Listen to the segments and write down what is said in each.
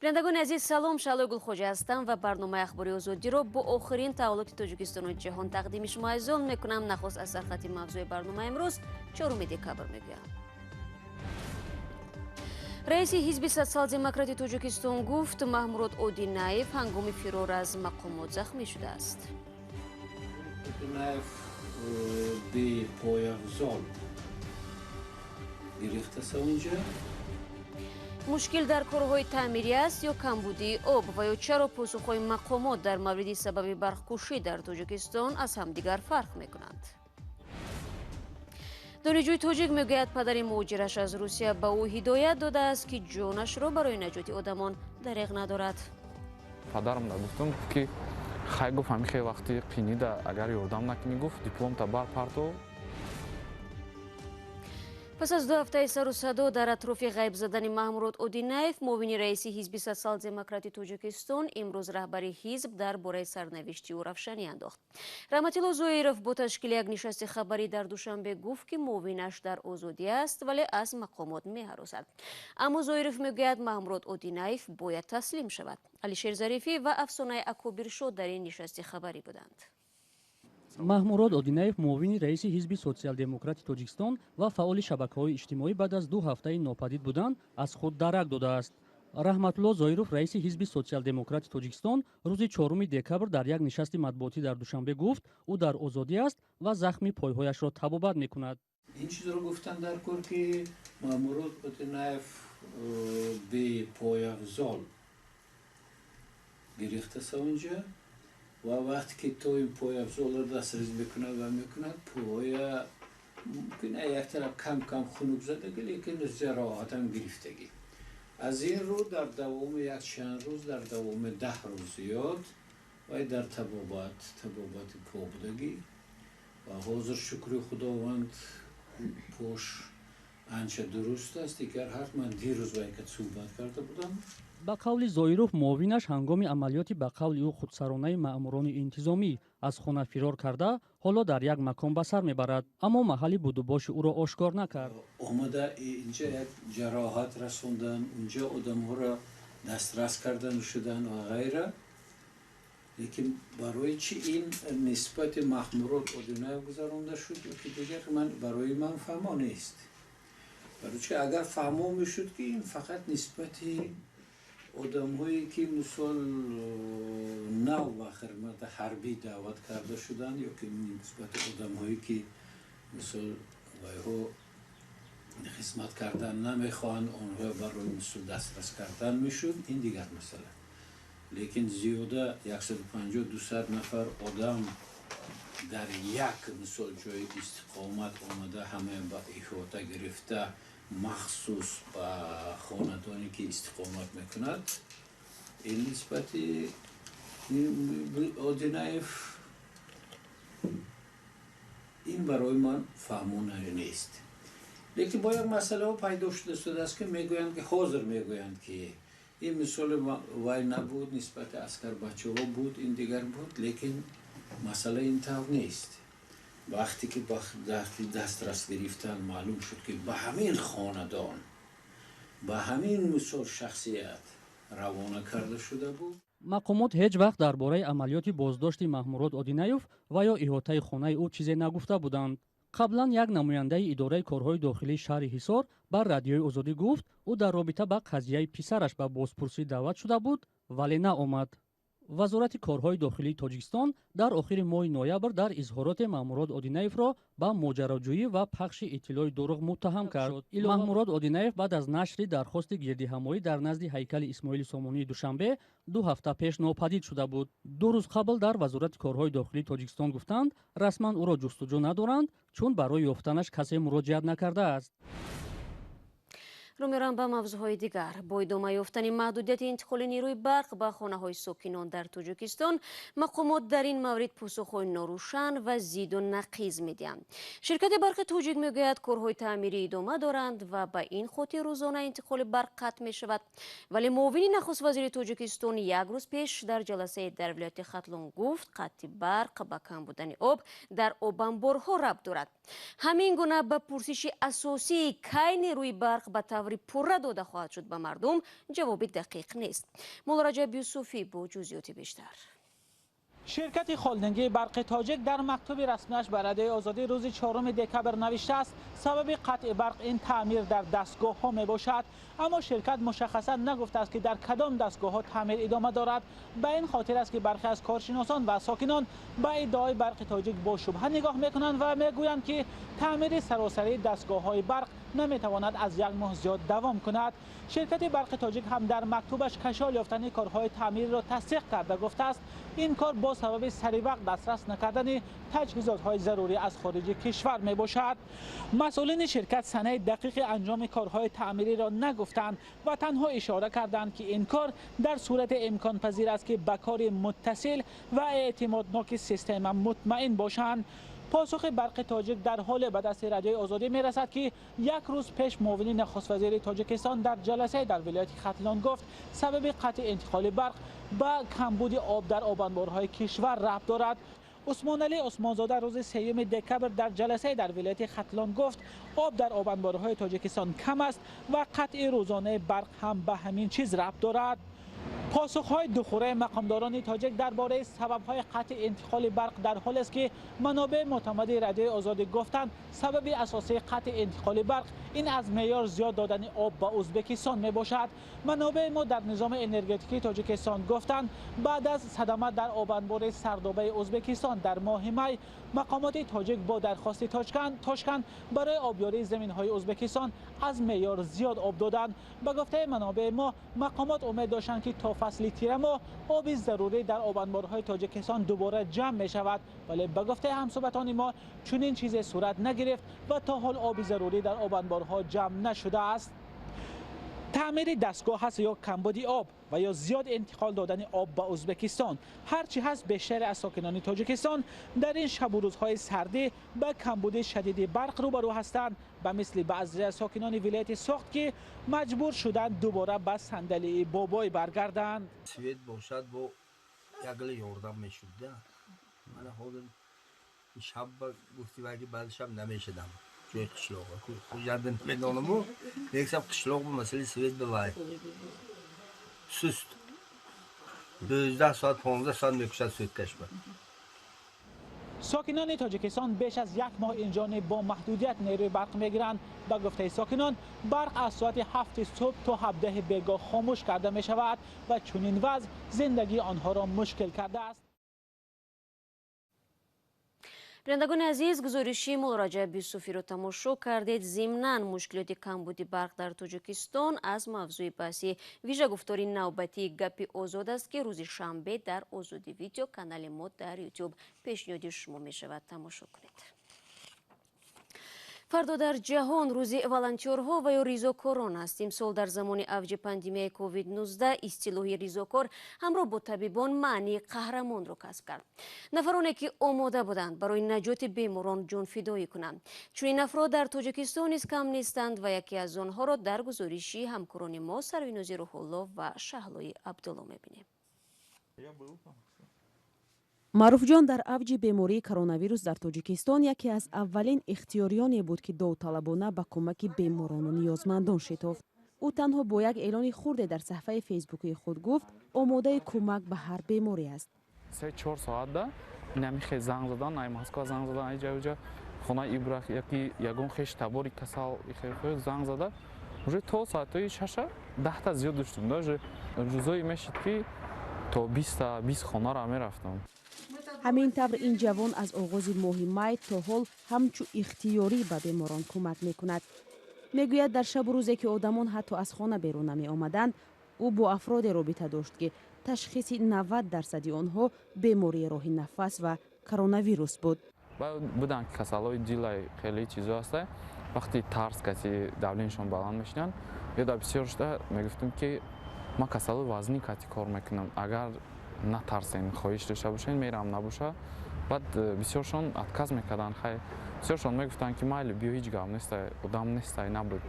Бинандагони азиз, салом. Шаҳлои Гулхоҷа ҳастам ва барномаи Ахбори Озодиро бо охирин таҳаввулоти Тоҷикистону ҷаҳон тақдими шумо азизон мекунам. Нахуст аз сархати мавзӯи барномаи имрӯз, 4 декабр, мегӯям. Раиси ҳизби Социал-демократи Тоҷикистон гуфт, Маҳмурод Одинаев ҳангоми фирор аз мақомот захмӣ шудааст. Одинаев бепояфзол гирифтаса унҷа. Мушкил дар корҳои таъмирӣ аст ё камбудии об, ва ё чаро посухҳои мақомот дар мавриди сабаби барқкушӣ дар Тоҷикистон аз ҳамдигар фарқ мекунанд? Донишҷӯи тоҷик мегӯяд, падари муҳоҷираш аз Русия ба ӯ ҳидоят додааст, ки ҷонашро барои наҷоти одамон дареғ надорад. Падарам да гуфтам, ки хай, гуфт, ҳамин хел вақти қинида агар ёрдам накунӣ, гуфт, дипломта барпарто. Пас аз 2 ҳафтаи сару садо дар атрофи ғайб задани Маҳмурод Одинаев, муовини раиси ҳизби Социал-демократи Тоҷикистон, имрӯз раҳбари ҳизб дар бораи сарнавишти ӯ равшанӣ андохт. Раҳматилло Зоиров бо ташкили як нишасти хабарӣ дар Душанбе гуфт, ки муовинаш дар озодӣ аст, вале аз мақомот меҳаросад. Аммо Зоиров мегӯяд, Маҳмурод Одинаев бояд таслим шавад. Алишер Зарифӣ ва Афсонаи Акобиршод дар ин нишасти хабарӣ буданд. Маҳмурод Одинаев, муовини раиси ҳизби Социал-демократи Тоҷикистон ва фаъоли шабакаҳои иҷтимоӣ, баъд аз 2 ҳафтаи нопадид будан аз худ дарак додааст. Раҳматулло Зоиров, раиси ҳизби Социал-демократи Тоҷикистон, рӯзи 4 декабр дар як нишасти матбуотӣ дар Душанбе гуфт, ӯ дар озодӣ аст ва захми пойҳояшро табобат мекунад. Ин чизро гуфтан дар кор, ки Маҳмурод Одинаев бепояфзол гирифтаса унҷа ва вақте ки то ин пойафзолро дастрас мекунад ва мекунад, поя мумкин як тараф кам кам хунук задаги, лекин ҷароҳатам гирифтагӣ. Аз ин рӯ дар давоми як чанд рӯз, дар давоми 10 рӯз зиёд вай дар табобати по будагӣ ва ҳозир, шукри Худованд, пош анча дуруст аст. Дигар ҳар ман дирӯз вай ка суҳбат карда будам. Ба қавли Зоиров, муовинаш ҳангоми амалиёти ба қавли ӯ худсаронаи маъмурони интизомӣ аз хона фирор карда, ҳоло дар як макон ба сар мебарад, аммо маҳалли будубоши ӯро ошкор накард. Омада инҷа як ҷароҳат расондан, унҷа одамҳоро дастрас кардан шудан ва ғайра. Лекин барои чӣ ин нисбати Маҳмурод Одинаев гузаронда шуд ё ки дигар, барои ман фаҳмо нест. Барои чи агар фаҳмо мешуд, ки ин фақат нисбати одамҳое, ки мисол нав ба хидмати ҳарбӣ даъват карда шуданд, ё ки нисбати одамҳое, ки мисол вайҳо хизмат кардан намехоҳанд, онҳо барои мисол дастрас кардан мешуд, ин дигар масъала. Лекин зиёда 150-200 нафар одам дар як мисол ҷои истиқомат омада, ҳама ба иҳота гирифта, махсус ба хонадоне, ки истиқомат мекунад, ин нисбати Одинаев, ин барои ман фаҳмона нест. Лекин бо як масъалаҳо пайдо шуда истодааст, ки мегӯянд, ки ҳозир мегӯянд, ки ин мисоли вай набуд, нисбати аскарбачаҳо буд, ин дигар буд, лекин масъала ин тавр нест. Вақте ки ба дастрас гирифтан маълум шуд, ки ба ҳамин хонадон, ба ҳамин мисол шахсият равона карда шуда буд. Мақомот ҳеҷ вақт дар бораи амалиёти боздошти Маҳмурод Одинаев ва ё иҳотаи хонаи ӯ чизе нагуфта буданд. Қаблан як намояндаи идораи корҳои дохилии шаҳри Ҳисор бар Радиои Озодӣ гуфт, ӯ дар робита ба қазияи писараш ба бозпурсӣ даъват шуда буд, вале наомад. Вазорати корҳои дохилии Тоҷикистон дар охири моҳи ноябр дар изҳороте Маҳмурод Одинаевро ба моҷароҷӯӣ ва пахши иттилои дурӯғ муттаҳам кард. Маҳмурод Одинаев баъд аз нашри дархости гирдиҳамоӣ дар назди ҳайкали Исмоили Сомонии Душанбе 2 ҳафта пеш нопадид шуда буд. 2 рӯз қабл дар Вазорати корҳои дохилии Тоҷикистон гуфтанд, расман ӯро ҷустуҷӯ надоранд, чун барои ёфтанаш касе муроҷиат накардааст. Рӯ мерам ба мавзӯъҳои дигар. Бо идома ёфтани маҳдудияти интиқоли нерӯи барқ ба хонаҳои сокинон дар Тоҷикистон, мақомот дар ин маврид посухҳои норӯшан ва зиду нақиз медиҳанд. Ширкати барқи Тоҷик мегӯяд, корҳои таъмирӣ идома доранд ва ба ин хотир рӯзона интиқоли барқ қатъ мешавад. Вале муовини нахуствазири Тоҷикистон як рӯз пеш дар ҷаласаи дар вилояти Хатлон гуфт, қатъи барқ ба кам будани об дар обанборҳо рабт дорад. Ҳамин гуна ба пурсиши асосии кай нерӯи барқ ба таври пурра дода хоҳад шуд ба мардум ҷавоби дақиқ нест. Муллораҷаб Юсуфӣ бо ҷузъиёти бештар. Ширкати холдингии барқи тоҷик дар мактуби расмиаш ба Радиои Озодӣ рӯзи 4 декабр навиштааст, сабаби қатъи барқ ин таъмир дар дастгоҳҳо мебошад. Аммо ширкат мушаххасан нагуфтааст, ки дар кадом дастгоҳҳо таъмир идома дорад. Ба ин хотир аст, ки бархе аз коршиносон ва сокинон ба иддаои барқи тоҷик бо шубҳа нигоҳ мекунанд ва мегӯянд, ки таъмири саросарии дастгоҳҳои барқ наметавонад аз як моҳ зиёд давом кунад. Ширкати барқи тоҷик ҳам дар мактубаш кашол ёфтани корҳои таъмирро тасдиқ карда гуфтааст, ин кор бо сабаби саривақт дастрас накардани таҷҳизотҳои зарурӣ аз хориҷи кишвар мебошад. Масъулини ширкат санаи дақиқи анҷоми корҳои таъмириро нагуфтанд ва танҳо ишора карданд, ки ин кор дар сурати имконпазир аст, ки ба кори муттасил ва эътимодноки система мутмаин бошанд. Посухи барқи тоҷик дар ҳоле ба дасти Радиои Озодӣ мерасад, ки як рӯз пеш муовини нахуствазири Тоҷикистон дар ҷаласае дар вилояти Хатлон гуфт, сабаби қатъи интиқоли барқ ба камбуди об дар обанборҳои кишвар рабт дорад. Усмоналӣ Усмонзода рӯзи 3 декабр дар ҷаласае дар вилояти Хатлон гуфт, об дар обанборҳои Тоҷикистон кам аст ва қатъи рӯзонаи барқ ҳам ба ҳамин чиз рабт дорад. Посухҳои духураи мақомдорони тоҷик дар бораи сабабҳои қатъи интиқоли барқ дар ҳолест, ки манобеи мӯътамади Радиои Озодӣ гуфтанд, сабаби асосии қатъи интиқоли барқ ин аз меъёр зиёд додани об ба Ӯзбекистон мебошад. Манобеи мо дар низоми энергетикии Тоҷикистон гуфтанд, баъд аз садама дар обанбори Сардобаи Ӯзбекистон дар моҳи май мақомоти тоҷик бо дархости Тошканд барои обёрии заминҳои Ӯзбекистон аз меъёр зиёд об доданд. Ба гуфтаи манобеи мо, мақомот умед доштанд, ки то фасли тирамоҳ оби зарурӣ дар обанборҳои Тоҷикистон дубора ҷамъ мешавад, вале ба гуфтаи ҳамсӯҳбатони мо чунин чизе сурат нагирифт ва то ҳол оби зарурӣ дар обанборҳо ҷамъ нашудааст. Таъмири дастгоҳ ҳаст ё камбуди об ва ё зиёд интиқол додани об ба Ӯзбекистон. Ҳарчи ҳаст, бештаре аз сокинони Тоҷикистон дар ин шабу рӯзҳои сардӣ ба камбуди шадиди барқ рӯбарӯ ҳастанд, ба мисли баъзе аз сокинони вилояти Суғд, ки маҷбур шуданд дубора ба сандалии бобой баргарданд. Свет бошад, бо ягла ёрдам мешуд. Мана ҳозир шаб гуфти ваги баъзи шаб намешудам. Ҷои қишлоқ Хуҷанда намедонаму, як шаб қишлоқ бо масъалаи свет бивай суст 12 соат 15 соат мекушад светкашба. Сокинони Тоҷикистон беш аз як моҳ инҷониб бо маҳдудият нерӯи барқ мегиранд. Ба гуфтаи сокинон, барқ аз соати 7 субҳ то 17 бегоҳ хомӯш карда мешавад ва чунин вазъ зиндагии онҳоро мушкил кардааст. Бинандагони азиз, гузориши Муллораҷаб Юсуфиро тамошо кардед. Зимнан мушкилоти камбуди барқ дар Тоҷикистон аз мавзӯи баҳси вижагуфтори навбатии Гапи Озод аст, ки рӯзи шанбе дар Озодӣ Видео канали мо дар Ютуб пешниҳоди шумо мешавад. Тамошо кунед. Фардо дар ҷаҳон рӯзи волонтёрҳо ва ё ризокорон аст. Имсол дар замони авҷи пандемияи COVID-19 истилоҳи ризокор ҳамроҳ бо табибон маънии қаҳрамонро касб кард. Нафароне ки омода буданд барои наҷоти беморон ҷонфидоӣ кунанд. Чунин афрод дар Тоҷикистон низ кам нестанд ва яке аз онҳоро дар гузориши ҳамкорони мо Сарвинози Рӯҳулло ва Шаҳлои Абдулло мебинем. Маъруфҷон дар авҷи бемории коронавирус дар Тоҷикистон яке аз аввалин ихтиёриёне буд, ки довталабона ба кӯмаки беморону ниёзмандон шитофт. Ӯ танҳо бо як эълони хурде дар саҳфаи фейсбукии худ гуфт, омодаи кӯмак ба ҳар беморӣ аст. 3-4 соатда инами хе занг задан, ай Москва занг задан, ай ҷа хонаи Ибрах яки ягон хеш табори касал занг зада, уже то соатҳои 6 10та зиёд доштум. Даже рӯзое мешид, ки то 20 хонаро мерафтам. Ҳамин тавр ин ҷавон аз оғози моҳи май то ҳол ҳамчу ихтиёрӣ ба беморон кӯмак мекунад. Мегӯяд, дар шабу рӯзе ки одамон ҳатто аз хона берун намеомаданд, ӯ бо афроде робита дошт, ки ташхиси 90% онҳо бемории роҳи нафас ва коронавирус буд. Буданд ки касалҳои дилай хеле чизо ҳаста, вақти тарс каси давленишон баланд мешинанд. Ё дар бисёр шуда мегуфтем, ки ман касалҳои вазнин кати кор мекунам, агар натарсен, хоҳиш дошта бошен, мерам, набоша. Баъд бисёршон отказ мекарданд. Хай, бисёршон мегуфтанд, ки майли, биё, ҳеҷ гап нестай, одам нестай, набуд.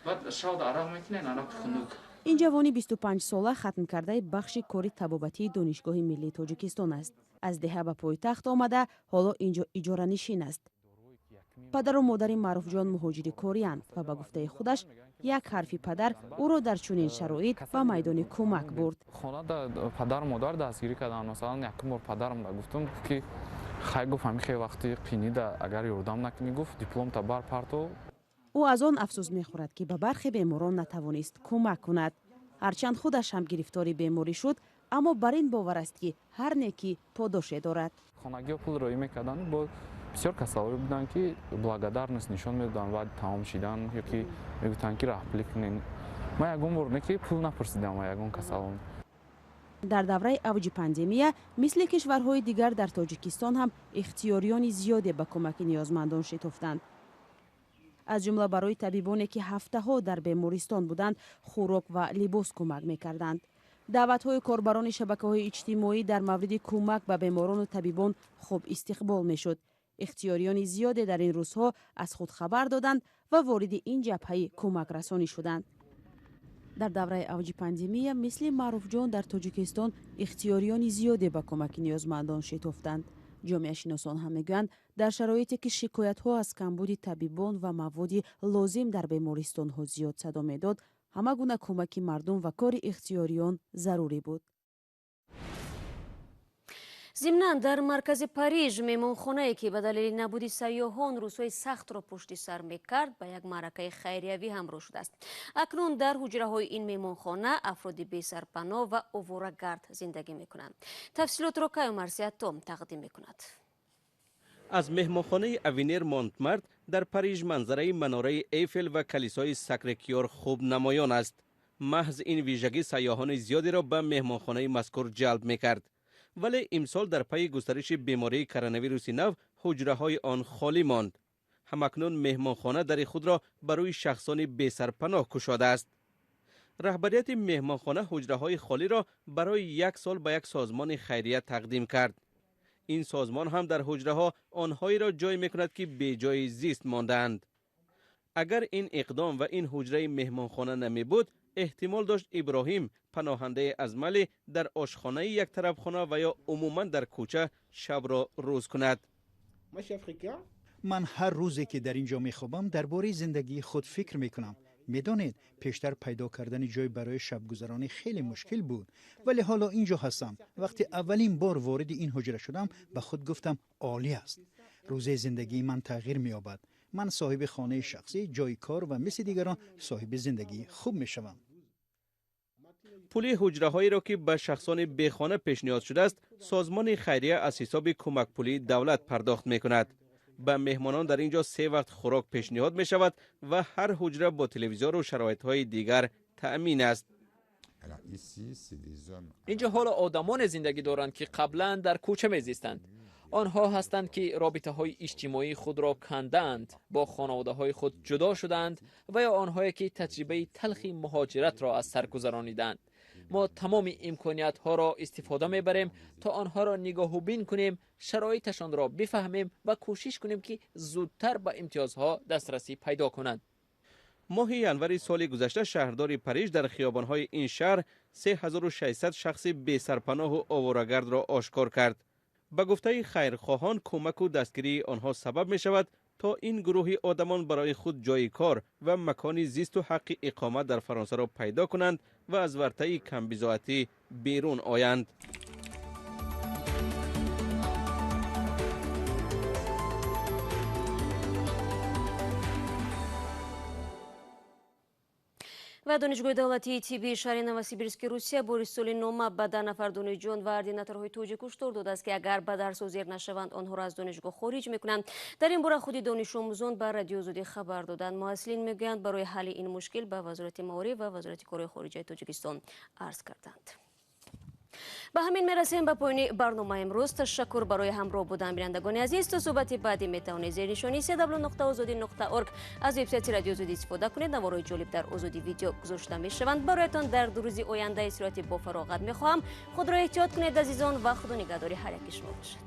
Баъд шавда арақ мекунен, арақ хунук. Ин ҷавони 25-сола хатмкардаи бахши кори табобатии Донишгоҳи миллии Тоҷикистон аст. Аз деҳа ба пойтахт омада, ҳоло инҷо иҷоранишин аст. Падару модари Маъруфҷон муҳоҷири кориянд ва ба гуфтаи худаш як ҳарфи падар ӯро дар чунин шароит ба майдони кӯмак бурд. Хонада падару модар дастгирӣ карданд. Масалан, якум бор падарам гуфтум ки хай, гуфт, ҳамин хел вақти қинида агар ёрдам накунӣ, гуфт, дипломта барпарто. Ӯ аз он афсӯс мехӯрад, ки ба бархе беморон натавонист кӯмак кунад. Ҳарчанд худаш ҳам гирифтори беморӣ шуд, аммо бар ин бовар аст, ки ҳар некӣ подоше дорад. Хонагиҳо пул роӣ мекарданд, бо бисёр касалҳое буданд, ки благодарность нишон медоданд баъди тамом шидан ё ки мегуфтанд, ки раҳпулӣ кунед. Ман ягон бор не ки пул напурсидам ва ягон касалон. Дар давраи авҷи пандемия, мисли кишварҳои дигар, дар Тоҷикистон ҳам ихтиёриёни зиёде ба кӯмаки ниёзмандон шитофтанд. Аз ҷумла барои табибоне, ки ҳафтаҳо дар бемористон буданд, хӯрок ва либос кӯмак мекарданд. Даъватҳои корбарони шабакаҳои иҷтимоӣ дар мавриди кӯмак ба беморону табибон хуб истиқбол мешуд. Ихтиёриёни зиёде дар ин рӯзҳо аз худ хабар доданд ва вориди ин ҷабҳаи кӯмакрасонӣ шуданд. Дар давраи авҷи пандемия, мисли Маъруфҷон, дар Тоҷикистон ихтиёриёни зиёде ба кӯмаки ниёзмандон шитофтанд. Ҷомеашиносон ҳам мегӯянд, дар шароите ки шикоятҳо аз камбуди табибон ва маводи лозим дар бемористонҳо зиёд садо медод, ҳама гуна кӯмаки мардум ва кори ихтиёриён зарурӣ буд. Зимнан, дар маркази Париж меҳмонхонае, ки ба далели набуди сайёҳон рӯзҳои сахтро пушти сар мекард, ба як маъракаи хайриявӣ ҳамроҳ шудааст. Акнун дар ҳуҷраҳои ин меҳмонхона афроди бесарпаноҳ ва оворагард зиндагӣ мекунанд. Тафсилотро Каюмарси Аттом тақдим мекунад. Аз меҳмонхонаи Авенир Монтмарт дар Париж манзараи манораи Эйфел ва калисои Сакрекёр хуб намоён аст. Маҳз ин вижагӣ сайёҳони зиёдеро ба меҳмонхонаи мазкур ҷалб мекард. Вале имсол дар пайи густариши бемории коронавируси нав ҳуҷраҳои он холӣ монд. Ҳамакнун меҳмонхона дари худро барои шахсони бесарпаноҳ кушодааст. Раҳбарияти меҳмонхона ҳуҷраҳои холиро барои як сол ба як созмони хайрия тақдим кард. Ин созмон ҳам дар ҳуҷраҳо онҳоеро ҷой мекунад, ки беҷои зист мондаанд. Агар ин иқдом ва ин ҳуҷраи меҳмонхона намебуд, эҳтимол дошт Иброҳим, паноҳандаи аз Мали, дар ошхонаи як тарабхона ва ё умуман дар кӯча шабро рӯз кунад. Ман ҳар рӯзе, ки дар ин ҷо мехобам, дар бораи зиндагии худ фикр мекунам. Медонед, пештар пайдо кардани ҷой барои шабгузаронӣ хеле мушкил буд, вале ҳоло ин ҷо ҳастам. Вақте аввалин бор вориди ин ҳуҷра шудам, ба худ гуфтам, олӣ аст, рӯзаи зиндагии ман тағйир меёбад. Ман соҳиби хонаи шахсӣ, ҷои кор ва мисли дигарон соҳиби зиндагии хуб мешавам. Пули ҳуҷраҳоеро, ки ба шахсони бехона пешниҳод шудааст, созмони хайрия аз ҳисоби кӯмакпулии давлат пардохт мекунад. Ба меҳмонон дар ин ҷо се вақт хӯрок пешниҳод мешавад ва ҳар ҳуҷра бо телевизору шароитҳои дигар таъмин аст. Инҷо ҳоло одамоне зиндагӣ доранд, ки қаблан дар кӯча мезистанд. Онҳо ҳастанд, ки робитаҳои иҷтимоии худро кандаанд, бо хонаводаҳои худ ҷудо шудаанд ва ё онҳое, ки таҷрибаи талхи муҳоҷиратро аз сар гузаронидаанд. Мо тамоми имкониятҳоро истифода мебарем, то онҳоро нигоҳубин кунем, шароиташонро бифаҳмем ва кӯшиш кунем, ки зудтар ба имтиёзҳо дастрасӣ пайдо кунанд. Моҳи январи соли гузашта шаҳрдори Париж дар хиёбонҳои ин шаҳр 3600 шахси бесарпаноҳу оворагардро ошкор кард. Ба гуфтаи хайрхоҳон, кӯмаку дастгирии онҳо сабаб мешавад, то ин гурӯҳи одамон барои худ ҷои кор ва макони зисту ҳаққи иқомат дар Фаронсаро пайдо кунанд ва аз вартаи камбизоатӣ берун оянд. Ва Донишгоҳи давлатии тиббии шаҳри Новосибирски Русия бо ирсоли нома ба 10 нафар донишҷӯён ва ординаторҳои тоҷик ҳушдор додааст, ки агар ба дарс ҳозир нашаванд, онҳоро аз донишгоҳ хориҷ мекунанд. Дар ин бора худи донишомӯзон ба Радиои Озодӣ хабар доданд. Муҳассилин мегӯянд, барои ҳалли ин мушкил ба Вазорати маориф ва Вазорати корҳои хориҷаи Тоҷикистон арз карданд. Ба ҳамин мерасем ба поёни барномаи имрӯз. Ташаккур барои ҳамроҳ будан, бинандагони азиз. То суҳбати баъдӣ метавонед зернишони cw.ozodi.org аз вебсайти Радиои Озодӣ истифода кунед. Наворҳои ҷолиб дар Озодӣ видео гузошта мешаванд. Бароятон дар 2 рӯзи оянда истироҳати бофароғат мехоҳам. Худро эҳтиёт кунед, азизон, ва худо нигаҳдори ҳар яки шумо бошад.